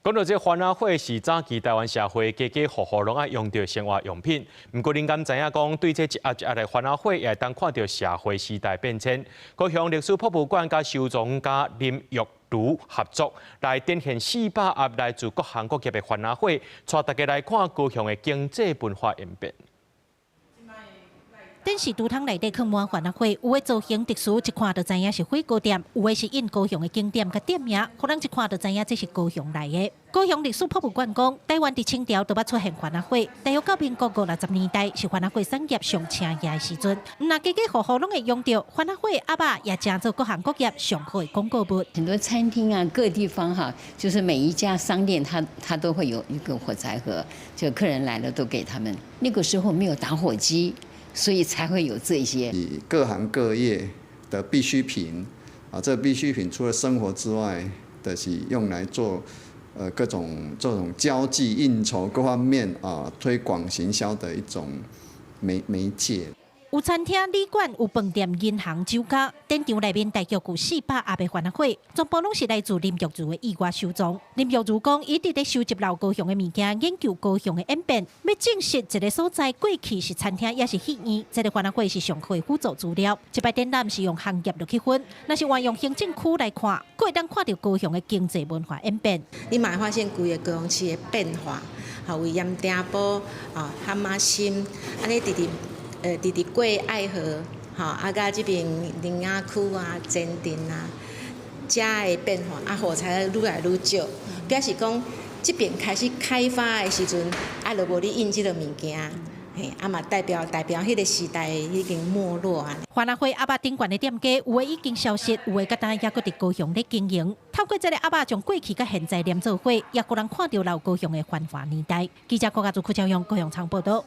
講到這番仔火是早期台灣社會家家戶戶攏愛用著生活用品。毋過恁敢知影講，對這一盒一盒的番仔火，也會當看著社會時代變遷。高雄歷史博物館佮收藏家林玉如合作，來展現400盒來自各行各業的番仔火，帶大家來看高雄的經濟文化演變。電視櫥窗內底囥滿番仔火，有的造型特殊，一看就知影是火鍋店；有的是印高雄的景點佮店名，予人一看就知影這是高雄來的。高雄歷史博物館講，台灣佇清朝就捌出現番仔火，大約到民國五六十年代是番仔火產業上盛的時陣。毋但家家戶戶攏會用著番仔火，盒仔也成做各行各業上好的廣告物。很多餐廳啊，各地方哈，就是每一家商店，它都會有一個火柴盒，就客人來了都給他們。那個時候沒有打火機，所以才會有這些。以各行各業的必需品啊，這必需品除了生活之外，就是用來做各種這種交際應酬各方面啊推廣行銷的一種媒介。有餐廳、旅館、有飯店、銀行、酒家，展場內面大約有400盒的番仔火，全部攏是來自林玉如的意外收藏。林玉如講，伊一直咧收集老高雄的物件，研究高雄的演變，欲證實一個所在過去是餐廳，抑是戲院，這个番仔火是上好的輔助資料。這擺展覽是用行業落去分，若是換用行政區來看，閣會當看著高雄的經濟文化演變。你嘛會發現規个高雄市的變化，吼，為鹽埕埔啊、蚶仔心，按呢直直。直直過愛河，吼，啊，佮這邊苓雅區啊、前鎮啊，遮的變化，啊，火柴愈來愈少，表示講這邊開始開發的時陣，啊，就無咧印這个物件，嘿，啊嘛代表彼个時代已經沒落啊。番仔火盒仔頂懸的店家，有的已經消失，有的佮今猶閣佇高雄咧經營。透過這个盒仔，將過去佮現在連做伙，也予人看著老高雄的繁華年代。記者郭家祖、柯昭勇高雄場報道。